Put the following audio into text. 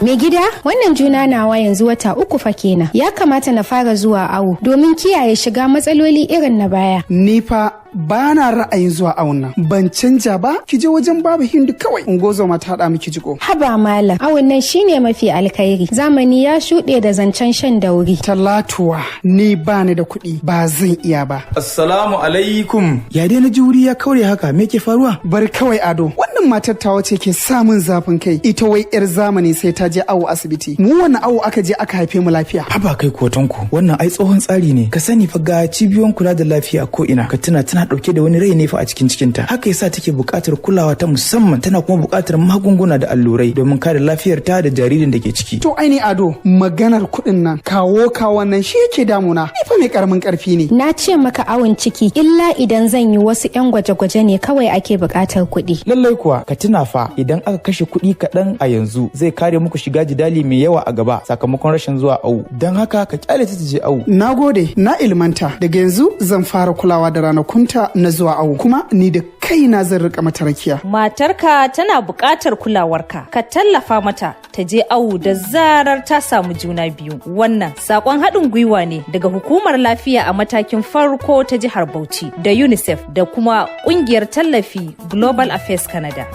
Mai gida, wannan juna nawa yanzu wata 3 fa kenan. Ya kamata na fara zuwa awo domin kiyaye shiga matsaloli irin na baya. Ni fa ba na ra'ayin zuwa awon nan. Ban canja ba, ki je wajen Babu Hindu kawai. Ungozoma ta haɗa miki jiko. Haba malam, awon nan shine mafi alkhairi. Zamani ya shuɗe da zancen shan dauri. Talatuwa, ni ba ni da kuɗi, ba zan iya ba. Assalamu alaikum. Ya dai na ji wuri ya kaure haka, me ke faruwa? Bar kawai Ado, wannan matar tawa ce ke samun zafin kai. Ita wai 'yar zamani sai ta je awo asibiti. Mu wani awo aka je aka haife mu lafiya? Haba kai kotonku, wannan ai tsohon tsari ne. Ka sani fa ga cibiyoyin kula da lafiya ko ina. Ka tuna tana dauke da wani rai ne fa a cikin cikinta. Haka yasa take buƙatar kulawa ta musamman, tana kuma buƙatar magunguna da allurai domin kare lafiyarta da jaririn da ke ciki. To ai ni Ado, maganar kuɗin nan kawo kawon nan shi yake damuna. Ni fa mai karamin karfi ne. Na ce maka awon ciki illa idan zan yi wasu 'yan gwaje-gwaje ne kawai ake buƙatar kuɗi. Lallai kuwa, ka tuna fa idan aka kashe kuɗi kaɗan a yanzu zai kare muku shiga jidali mai yawa a gaba sakamakon rashin zuwa awu. Don haka ka kyale ta je awu. Na gode, na ilmanta. Daga yanzu zan fara kulawa da ranakunta na zuwa awo, kuma ni da kaina zan rika mata rakiya. Matarka tana buƙatar kulawarka, ka tallafa mata ta je awu da zarar ta samu juna biyu. Wannan saƙon haɗin gwiwa ne daga Hukumar Lafiya a matakin farko ta jihar Bauchi da UNICEF da kuma ƙungiyar tallafi Global Affairs Canada.